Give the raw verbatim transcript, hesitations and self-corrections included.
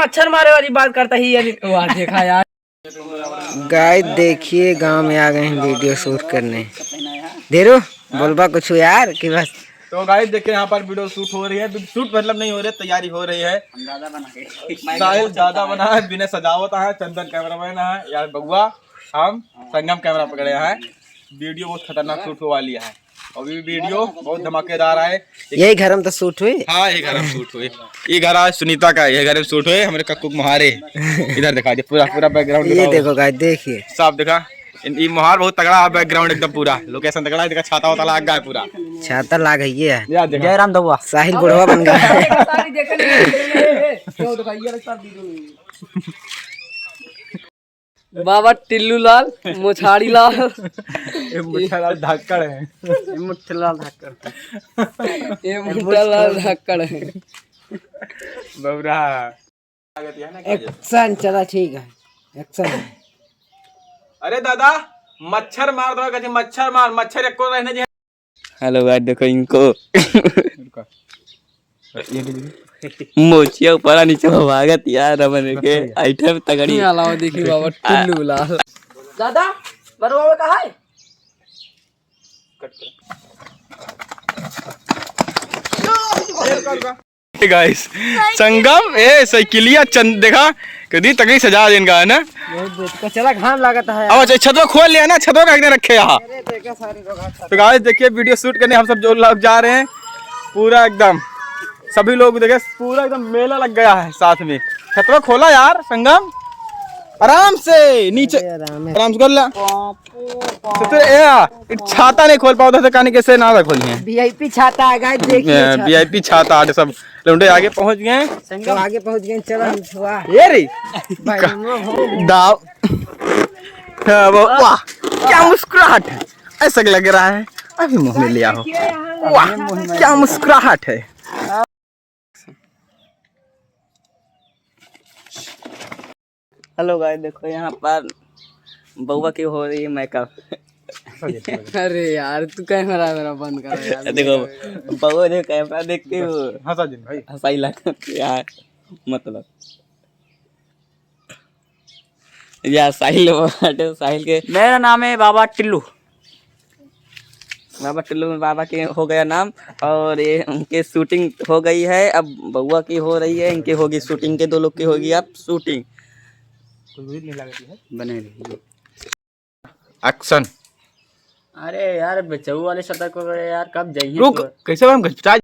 मच्छर मारे वाली बात करता ही यार। वाह, देखा यार। गाइस, देखिए, गांव में आ गए हैं वीडियो शूट करने। धीरू, बोलबा कुछ यार कि बस? तो गाइस, देखिए, यहाँ पर वीडियो शूट हो रही है। शूट मतलब नहीं हो रही है, तैयारी हो रही है। साहिल दादा बना है, बिना सजावत है, चंदन कैमरामैन है, यार बउआ, हम संगम कैमरा पकड़े हैं। वीडियो बहुत खतरनाक शूट होने वाली है। अभी वीडियो बहुत धमाकेदार है। यही घर में तो शूट हुई। हाँ, ये घर में शूट हुई। ये घर आज सुनीता का, ये घर में शूट हुई। हमारे कक्कू के मोहारे इधर दिखा दे, पूरा, पूरा बैकग्राउंड ये दिखाओ। देखो गाइस, देखिए। साफ दिखा। इन-, ये मोहार बहुत तगड़ा है, बैकग्राउंड एकदम पूरा। लोकेशन तगड़ा है, देखा छाता वाता लाग गया है पूरा। छाता लाग है ये। या देखा। जय राम दउआ। साहिल बुढ़वा बन गया है। बाबा टिल्लू लाल, मोछाड़ी लाल। ये मुठा लाल धाकड़ है। ये मुठा लाल धाकड़। ये मुठा लाल धाकड़ है। बबरा। एक्शन चला, ठीक है, एक्शन। अरे दादा, मच्छर मार दो, कहते मच्छर मार, मच्छर एको रहने जे। हेलो गाइस, देखो इनको। मोचिया ऊपर नीचे भागत यार, हमन के आइटम तगड़ी। ये अलावा देखी बाबा टिल्लू लाल। दादा, बरुआ कहाँ है? गाइस, संगम, ए, साइकिलिया चंद, देखा, कितनी तगड़ी सजा देन का है ना? बहुत देर का चला, घाम लागत है। अब अच्छा, छतवा खोल लिया ना, छतवा का एकने रखे यहाँ। अरे, देखा सारे लोग हाथ तो गाइस, देखिए, वीडियो शूट करने हम सब जो लोग जा रहे हैं, पूरा एकदम सभी लोग देखे, पूरा एकदम मेला लग गया है साथ में। छतवा खोला यार, संगम, आराम से नीचे, अरे, आराम है। आराम से कर ला। तो, तो, ए, आ, छाता नहीं खोल पाओ तो कहने कैसे ना खोली है। वीआईपी छाता है गाइस, देखिए छाता। वीआईपी छाता आज सब लौंडे आगे पहुंच गए हैं। तो आगे पहुंच गए, चलो हम छुआ। ये रे। भाई, वो हो। दाव। हाँ, वो, वाह, क्या मुस्कुराहट है। ऐसा लग रहा है अभी मुंह में लिया हो। वाह, क्या मुस्कुराहट है। हेलो गाइस, देखो यहाँ पर बउआ की हो रही है मेकअप। अरे यार, तू कैमरा मेरा बंद कर यार। देखो, बउआ ने कैमरा देख के वो हंसा जिन भाई। हंसाई लगा यार, मतलब। या साहिल बाटे, साहिल के मेरा नाम है बाबा टिल्लू। बाबा टिल्लू में बाबा के हो गया नाम और ये उनके शूटिंग हो गई है। अब बउआ की हो रही है, इनकी होगी शूटिंग, के दो लोग की होगी अब शूटिंग। कुछ भी नहीं लगती है। बने रहिए। एक्शन। अरे यार, बेचऊ वाले सतर्क हो गए यार, कब जाइए रुक, तो? कैसे हम घिचटा